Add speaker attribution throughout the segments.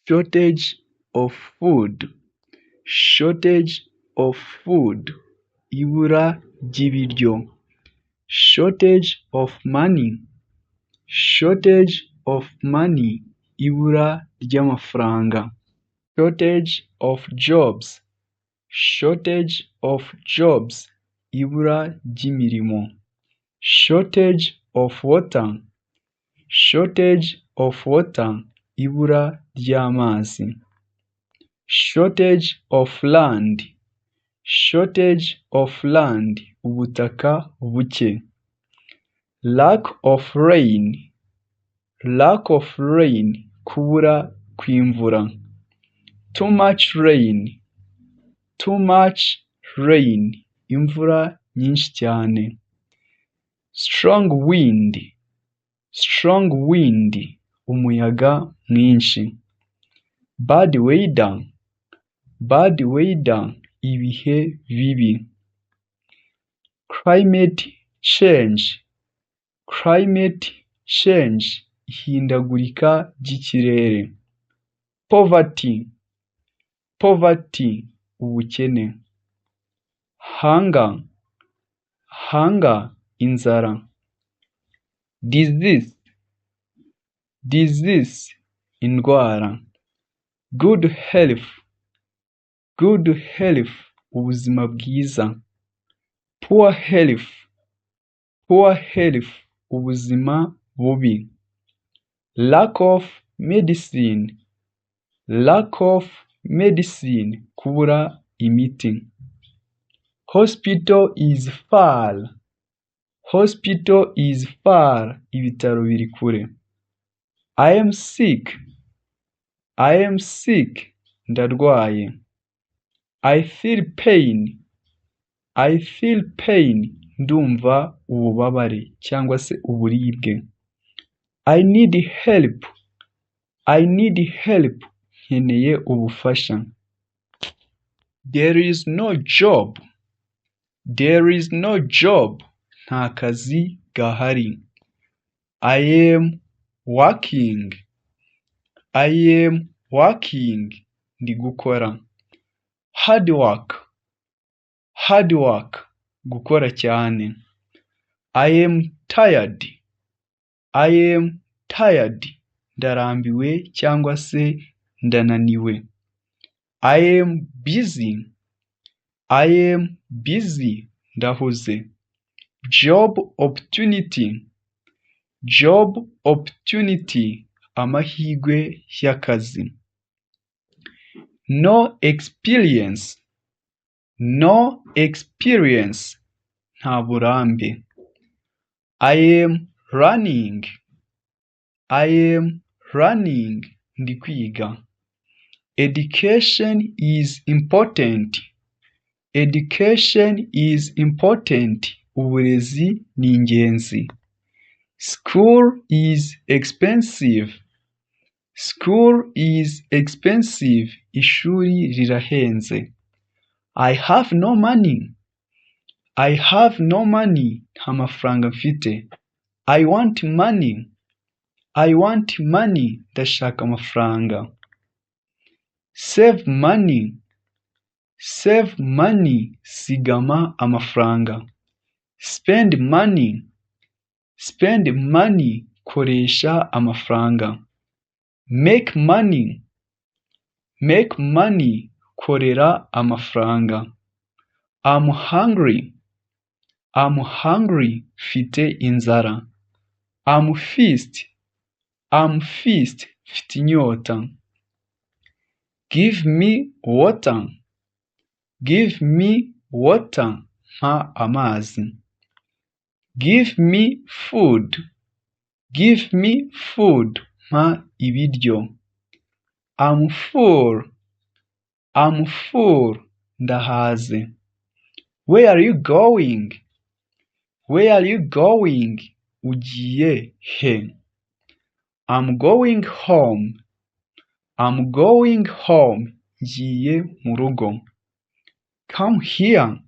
Speaker 1: shortage of food, shortage of food, ibura ry'ibiryo. Shortage of money, shortage of money, ibura ry'amafaranga. Shortage of jobs, shortage of jobs, ibura ry'imirimo. Shortage of water, shortage of water, ibura ry'amazi. Shortage of land, shortage of land, ubutaka buke. Lack of rain, lack of rain, kubura kw'imvura. Too much rain, too much rain, imvura nyinshi cyane. Strong wind, strong wind, umuyaga mwinshi. Bad weather, bad weather, ibihe bibi. Climate change, climate change, ihindagurika ry'ikirere. Poverty, poverty, ubukene. Hunger, hunger, inzara. Disease, disease, indwara. Good health, good health, ubuzima bwiza. Poor health, poor health, ubuzima bubi. Lack of medicine, lack of medicine, kubura imiti. Hospital is far, hospital is far, ibitaro biri kure. I am sick, I am sick, ndarwaye. I feel pain, I feel pain, ndumva ububabare cyangwa se uburibwe. I need help, I need help, nkeneye ubufasha. There is no job, there is no job, nta kazi gahari. I am working, I am working, ndi gukora. Hard work, hard work, gukora cyane. I am tired, I am tired, ndarambiwe cyangwa se ndananiwe. I am busy, I am busy, ndahuze. Job opportunity, job opportunity, amahirwe y'akazi. No experience, no experience, nta burambe. I am running, I am running, ndi kwiga. Education is important, education is important, uburezi ni ingenzi. School is expensive, school is expensive, ishuri rirahenze. I have no money, I have no money, nta mafaranga mfite. I want money, I want money, ndashaka amafaranga. Save money, save money, sigama amafaranga. Spend money, spend money, koresha amafaranga. Make money, make money, korera amafaranga. I'm hungry, I'm hungry, mfite inzara. I'm feast, I'm feast, mfite inyota. Give me water, give me water, mpa amazi. Give me food, give me food, mpa ibiryo. I'm full, I'm full, ndahaze. Where are you going? Where are you going? Ugiye he? I'm going home, I'm going home, ngiye mu rugo. Come here,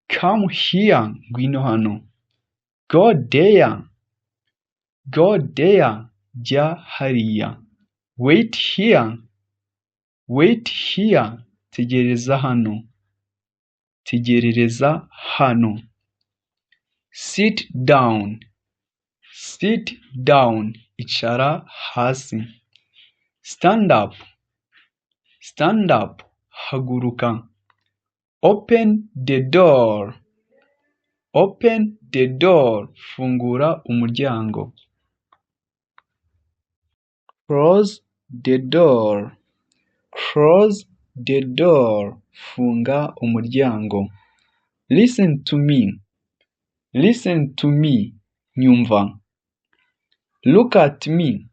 Speaker 1: come here, ngwino hano. Go there, go there, jya hariya. Wait here. Wait here. Tegereza hano. Tegerereza hano. Sit down. Sit down. Icara hasi. Stand up. Stand up. Haguruka. Open the door. Open the door. Fungura umuryango. Close the door. Close the door. Funga umuryango. Listen to me. Listen to me. Nyumva. Look at me.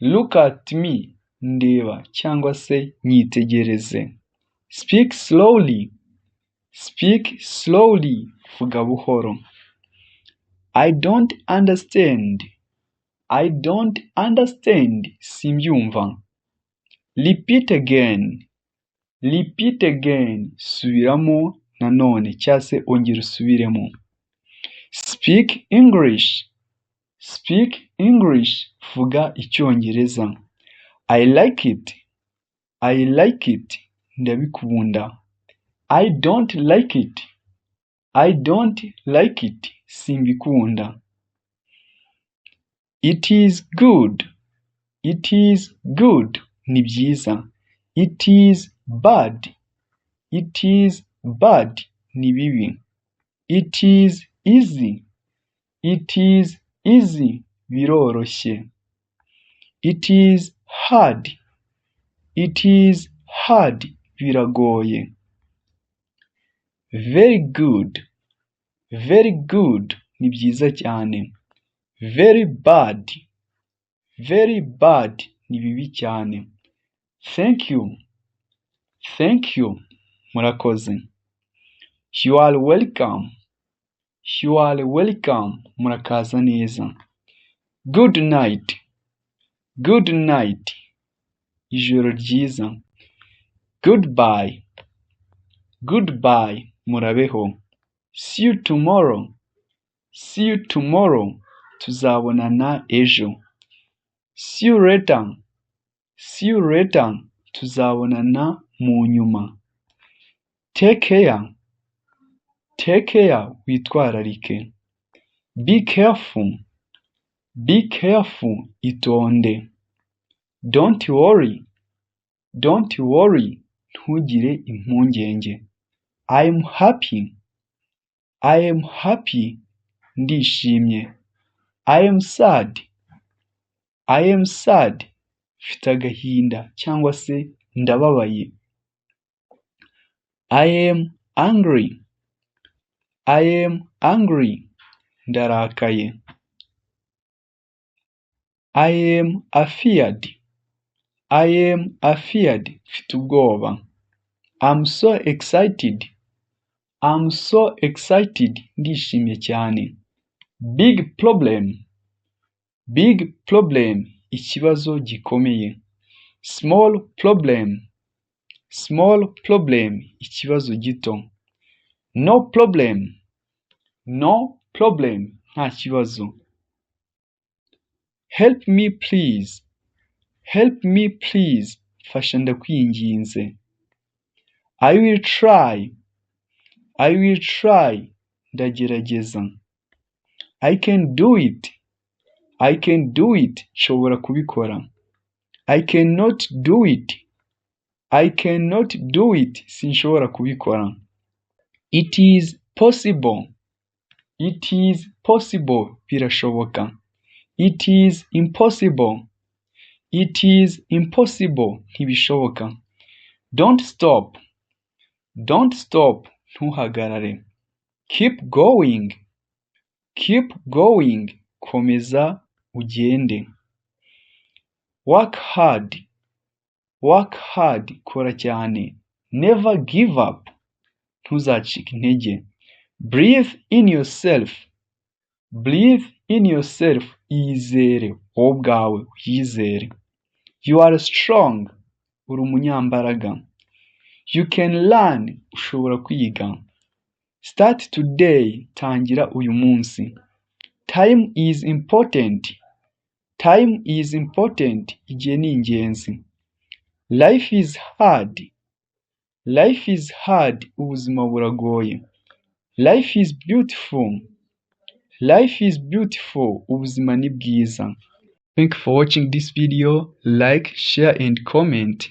Speaker 1: Look at me. Ndeba cyangwa se nyitegereze. Speak slowly. Speak slowly. Vuga buhoro. I don't understand. I don't understand. Simbyumva. Repeat again. Repeat again. Subiramo nanone cyangwa se ongera usubiremo. Speak English. Speak English. Vuga Icyongereza. I like it. I like it. Ndabikunda. I don't like it. I don't like it. Simbikunda. It is good. It is good. Ni byiza. It is bad. It is bad. Ni bibi. It is easy. It is easy. Biroroshye. It is hard. It is hard. Biragoye. Very good. Very good. Ni byiza cyane. Very bad. Very bad. Ni bibi cyane. Thank you. Thank you. Murakoze. You are welcome. You are welcome. Murakaza neza. Good night. Good night. Ijoro ryiza. Goodbye. Goodbye. Murabeho. See you tomorrow. See you tomorrow. Tuzabonana ejo. See you later. See you later. Tuzabonana mu nyuma. Take care. Take care. Witwararike. Be careful. Be careful. Itonde. Don't worry. Don't worry. Ntugire impungenge. I am happy. I am happy. Ndishimye. I am sad. I am sad. Mfite agahinda cyangwa se ndababaye. I am angry. I am angry. Ndarakaye. I am afeared. I am afeared. Mfite ubwoba. I'm so excited. I'm so excited. Ndishimye cyane. Big problem. Big problem. Ikibazo gikomeye. Small problem. Small problem. Ikibazo gito. No problem. No problem. Nta kibazo. Help me please. Help me please. Fasha ndakwinginze. I will try. I will try. Ndagerageza. I can do it. I can do it. Nshobora kubikora. I cannot do it. I cannot do it. Sinshobora kubikora. It is possible. It is possible. Birashoboka. It is impossible. It is impossible. Ntibishoboka. Don't stop. Don't stop. Ntuhagarare. Keep going. Keep going. Komeza ugende. Work hard. Work hard. Kora cyane. Never give up. Ntuzacike intege. Breathe in yourself. Breathe in yourself. Iyizere. Wowe ubwawe uyizere. You are strong. Uri umunyambaraga. You can learn. Ushobora kwiga. Start today. Tangira uyu munsi. Time is important. Time is important. Igihe ni ingenzi. Life is hard. Life is hard. Ubuzima buragoye. Life is beautiful. Life is beautiful. Ubuzima ni bwiza. Thank you for watching this video. Like, share and comment.